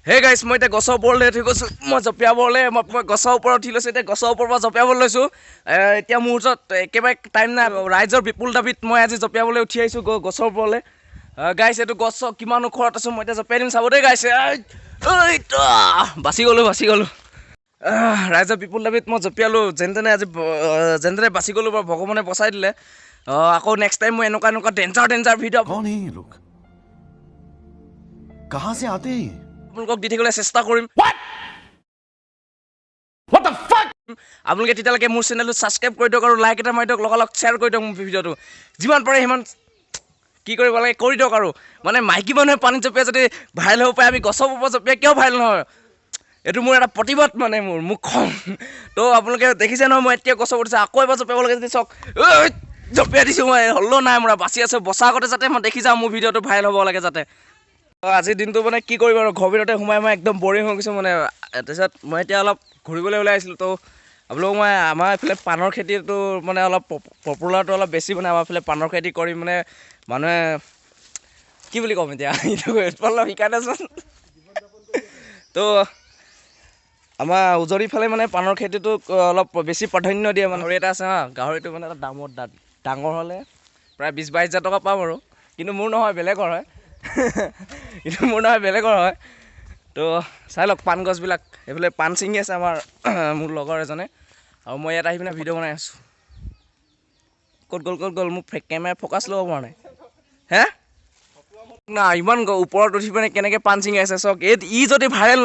হে গাইছ, মই এতিয়া গছৰ ওপৰলৈ উঠি গৈছোঁ। মই জঁপিয়াবলৈ, মই গছৰ ওপৰত উঠি লৈছোঁ। এতিয়া গছৰ ওপৰৰ পৰা জঁপিয়াবলৈ লৈছোঁ। এতিয়া মোৰ ওচৰত একেবাৰে টাইম নাই। ৰাইজৰ বিপুল দাবীত মই আজি জঁপিয়াবলৈ উঠি আহিছোঁ গছৰ ওপৰলৈ। গাইছ, এইটো গছ কিমান ওখৰত আছোঁ মই, এতিয়া জঁপিয়াই দিম, চাব দেই গাইছ। বাচি গ'লোঁ, বাচি গ'লোঁ। ৰাইজৰ বিপুল দাবীত মই জঁপিয়ালোঁ। যেনে তেনে আজি যেনে তেনে বাচি গ'লোঁ বাৰু, ভগৱানে বচাই দিলে। আকৌ নেক্সট টাইম মই এনেকুৱা এনেকুৱা ডেঞ্জাৰ ডেঞ্জাৰ ভিডিঅ' कौन है ये लोग, कहां से आते हैं ये? আপোনালোকক দি থাকিবলৈ চেষ্টা কৰিম। আপোনালোকে তেতিয়ালৈকে মোৰ চেনেলটো ছাবস্ক্ৰাইব কৰি দিয়ক আৰু লাইক এটা মাৰি দিয়ক, লগালগ শ্বেয়াৰ কৰি দিয়ক মোৰ ভিডিঅ'টো। যিমান পাৰে সিমান কি কৰিব লাগে কৰি দিয়ক। আৰু মানে মাইকী মানুহে পানীত জঁপিয়াই যদি ভাইৰেল হ'ব পাৰে, আমি গছৰ ওপৰত জঁপিয়াই কিয় ভাইৰেল নহয়? এইটো মোৰ এটা প্ৰতিবাদ, মানে মোৰ মুখখন। তো আপোনালোকে দেখিছে নহয়, মই এতিয়া গছৰ উঠিছোঁ, আকৌ এবাৰ জঁপিয়াব লাগে যদি চাওক, ঐ, জঁপিয়াই দিছোঁ মই। হ'লেও নাই মোৰ, বাচি আছোঁ। বচা আগতে যাতে মই দেখি যাওঁ, মোৰ ভিডিঅ'টো ভাইৰেল হ'ব লাগে যাতে। আজিৰ দিনটো মানে কি কৰিম আৰু, ঘৰৰ ভিতৰতে সোমাই মই একদম বৰিং হৈ গৈছোঁ মানে। তাৰপিছত মই এতিয়া অলপ ঘূৰিবলৈ ওলাই আহিছিলোঁ। তো আপোনালোক মই আমাৰ এইফালে পাণৰ খেতিটো মানে অলপ পপুলাৰটো অলপ বেছি, মানে আমাৰ ফালে পাণৰ খেতি কৰি মানে মানুহে কি বুলি ক'ম এতিয়া, এইটো অলপ শিকাই দেচোন। তো আমাৰ উজনিৰ ফালে মানে পাণৰ খেতিটোক অলপ বেছি প্ৰাধান্য দিয়ে। মানে গাহৰি এটা আছে হা, গাহৰিটো মানে এটা দামত ডাঙৰ হ'লে প্ৰায় 20-22 হাজাৰ টকা পাম আৰু, কিন্তু মোৰ নহয় বেলেগৰ হয়, কিন্তু মোৰ নহয় বেলেগৰ হয়। তো চাই লওক পাণ গছবিলাক, এইফালে পাণ ছিঙি আছে আমাৰ মোৰ লগৰ এজনে, আৰু মই ইয়াত আহি পিনে ভিডিঅ' বনাই আছোঁ। ক'ত গ'ল, ক'ত গ'ল? মোক কেমেৰা ফ'কাছ ল'ব পৰা নাই। হে না, ইমান ওপৰত উঠি পিনে কেনেকৈ পাণ ছিঙি আছে চাওক। এই ই যদি ভাইৰেল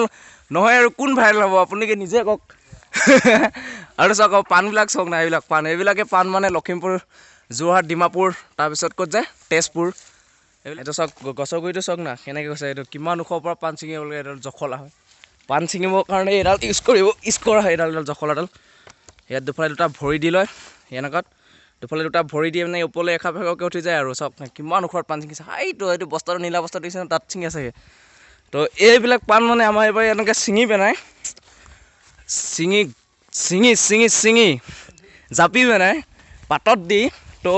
নহয় আৰু কোন ভাইৰেল হ'ব, আপোনালোকে নিজে কওক। আৰু চাওক আকৌ পাণবিলাক চাওক না, এইবিলাক পাণ, এইবিলাকে পাণ মানে লখিমপুৰ, যোৰহাট, ডিমাপুৰ, তাৰপিছত ক'ত যায় তেজপুৰ। এইটো চাওক, গছৰ গুৰিটো চাওক না কেনেকৈ গৈছে। এইটো কিমান ওখৰ পৰা পাণ ছিঙিব লাগে, এইডাল জখলা হয়। পাণ ছিঙিবৰ কাৰণে এইডাল ইউজ কৰিব, ইউজ কৰা হয় এইডাল, এইডাল জখলাডাল। ইয়াত দুফালে দুটা ভৰি দি লয়, এনেকুৱাত দুফালে দুটা ভৰি দি মানে ওপৰলৈ এখাপ এখাপকৈ উঠি যায়। আৰু চাওক না কিমান ওখৰত পাণ ছিঙিছে। এইটো বস্তাটো, নীলা বস্তাটো দিছে, তাত ছিঙি আছেগৈ। তো এইবিলাক পাণ মানে আমাৰ এইবাৰ এনেকৈ ছিঙি পেলাই, ছিঙি ছিঙি ছিঙি ছিঙি জাপি পেলাই পাতত দি, তো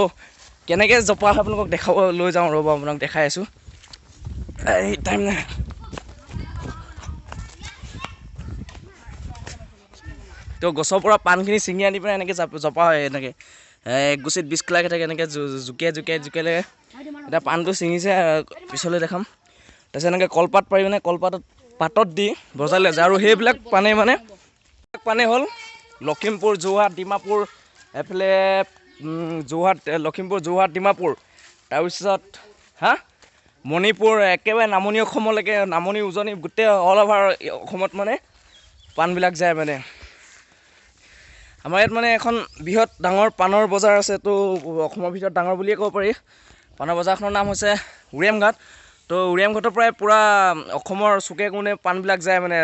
কেনেকৈ জপা হয় আপোনালোকক দেখাব লৈ যাওঁ, ৰ'ব আপোনাক দেখাই আছোঁ। এই টাইম নাই। তো গছৰ পৰা পাণখিনি ছিঙি আনি পেলাই এনেকৈ জপা হয়, এনেকৈ এক গুচিত 20 কিলাকৈ থাকে, এনেকৈ জুকিয়াই জুকিয়াই জুকিয়াই এতিয়া পাণটো ছিঙিছে, পিছলৈ দেখাম। তাৰপিছত এনেকৈ কলপাত পাৰি মানে কলপাতত পাতত দি বজাৰলৈ যায়। আৰু সেইবিলাক পাণেই মানে পাণেই হ'ল লখিমপুৰ, যোৰহাট, ডিমাপুৰ, এইফালে যোৰহাট, লখিমপুৰ, যোৰহাট, ডিমাপুৰ, তাৰপিছত হা মণিপুৰ, একেবাৰে নামনি অসমলৈকে, নামনি উজনি গোটেই অল অভাৰ অসমত মানে পাণবিলাক যায়। মানে আমাৰ ইয়াত মানে এখন বৃহৎ ডাঙৰ পাণৰ বজাৰ আছে, তো অসমৰ ভিতৰত ডাঙৰ বুলিয়ে ক'ব পাৰি। পাণৰ বজাৰখনৰ নাম হৈছে উৰিয়ামঘাট। তো উৰিয়ামঘাটৰ পৰাই পূৰা অসমৰ চুকে কোণে পাণবিলাক যায়, মানে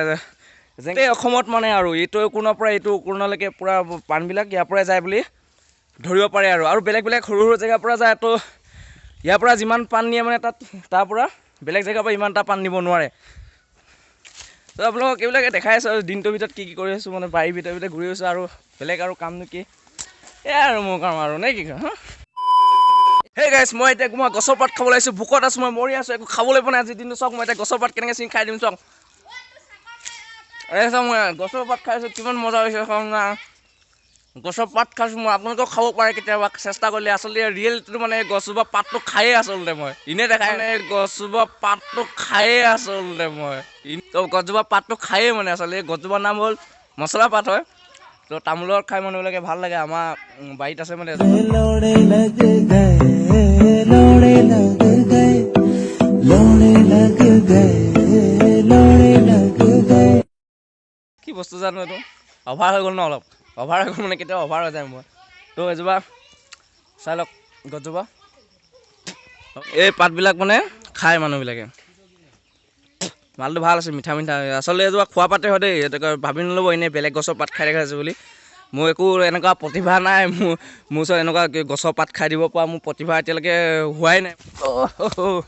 যেনেকৈ অসমত মানে আৰু এইটো কোণৰ পৰা এইটো কোণলৈকে পূৰা পাণবিলাক ইয়াৰ পৰাই যায় বুলি ধৰিব পাৰে। আৰু বেলেগ বেলেগ সৰু সৰু জেগাৰ পৰা যায়, তো ইয়াৰ পৰা যিমান পাণ নিয়ে মানে তাত তাৰ পৰা বেলেগ জেগাৰ পৰা ইমান এটা পাণ নিব নোৱাৰে। তো আপোনালোকক এইবিলাকে দেখাই আছোঁ আৰু দিনটোৰ ভিতৰত কি কি কৰি আছোঁ, মানে বাৰীৰ ভিতৰে ভিতৰে ঘূৰি আছোঁ আৰু বেলেগ আৰু কামনো কি, এয়াই আৰু মোৰ কাম আৰু নে কি কয়, হা? হে গাইছ, মই এতিয়া মই গছৰ পাত খাবলৈ আহিছোঁ, ভোকত আছোঁ, মই মৰি আছোঁ, একো খাবলৈ পোৱা নাই আজিৰ দিনটো। চাওক মই এতিয়া গছৰ পাত কেনেকৈ ছিঙি খাই দিম চাওক। এই চাওক মই গছৰ পাত খাইছোঁ, কিমান মজা হৈছে চাওক না। গছৰ পাত খাইছোঁ মই, আপোনালোকেও খাব পাৰে কেতিয়াবা চেষ্টা কৰিলে। আচলতে ৰিয়েলিটিটো মানে গছজোপা পাতটো খায়েই আচলতে মই এনেই দেখাই, মানে গছজোপা পাতটো খায়েই আচলতে মই তো গছজোপা পাতটো খায়েই মানে আচলতে এই গছজোপাৰ নাম হ'ল মছলা পাত হয়। তো তামোলৰ খাই মানুহবিলাকে ভাল লাগে, আমাৰ বাৰীত আছে মানে এজোপা। लोड़े लग गए, लोड़े लग गए, लोड़े लग गए, लोड़े लग गए। কি বস্তু জানো, এইটো অভাৰ হৈ গ'ল ন, অলপ অভাৰ হৈ গ'ল মানে কেতিয়াবা অভাৰ হৈ যায় মোৰ। তো এজোপা চাই লওক গছজোপা, এই পাতবিলাক মানে খায় মানুহবিলাকে। মালটো ভাল আছে, মিঠা মিঠা। আচলতে এজোপা খোৱা পাতে হয় দেই, এইটো ভাবি নল'ব এনেই বেলেগ গছৰ পাত খাই দেখাইছোঁ বুলি। মোৰ একো এনেকুৱা প্ৰতিভা নাই, মোৰ ওচৰত এনেকুৱা গছৰ পাত খাই দিব পৰা মোৰ প্ৰতিভা এতিয়ালৈকে হোৱাই নাই। অ'।